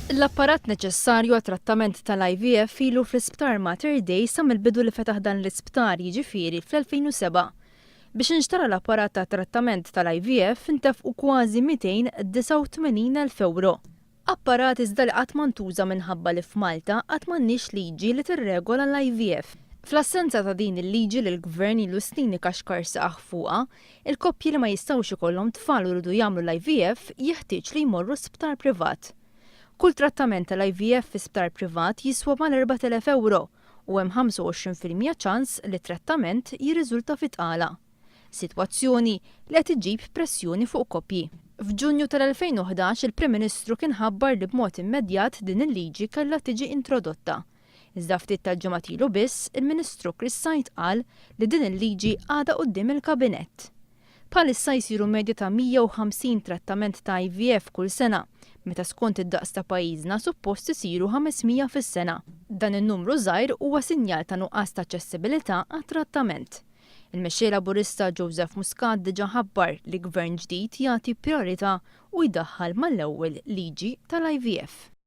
L-apparat neċessarju għat-trattament tal-IVF ilu fl-Isptar Mater Dei sa mill-bidu li fetaħ dan l-isptar, jiġifieri fl-2007. Biex inxtara l-apparat ta' trattament tal-IVF intefqu kważi 289,000 ewro. Apparat iżda li qatt ma ntuża minħabba li f'Malta qatt m'għandniex liġi li tirregola l-IVF. Fl-assenza ta' din il-liġi li l-Gvern ilu snin ikaxkar saqajh fuqha, il-koppji li ma jistgħux ikollhom tfal u jridu jagħmlu l-IVF jeħtieġ li jmorru sptar privat. Kull trattament tal-IVF fi sptar privat jiswa mal-4,000 ewro u hemm 25% ċans li t-trattament jirriżulta fi tqala. Sitwazzjoni li qed iġġib pressjoni fuq koppji. F'Ġunju tal-2011 il-Prim Ministru kien ħabbar li b'mod immedjat din il-liġi kellha tiġi introdotta. Iżda ftit tal-ġimgħat ilu biss, il-Ministru Chris Said qal li din il-liġi għadha quddiem il-Kabinett. Bħalissa jsiru medja ta' 150 trattament ta' IVF kull sena, meta skont id-daqs ta' pajjiżna suppost isiru 500 fis-sena. Dan in-numru żgħir huwa sinjal ta' nuqqas ta' aċċessibilità għat-trattament. Il-Mexxej Laburista Joseph Muscat diġà ħabbar li gvern ġdid jagħti priorità u jdaħħal mal-ewwel liġi tal-IVF.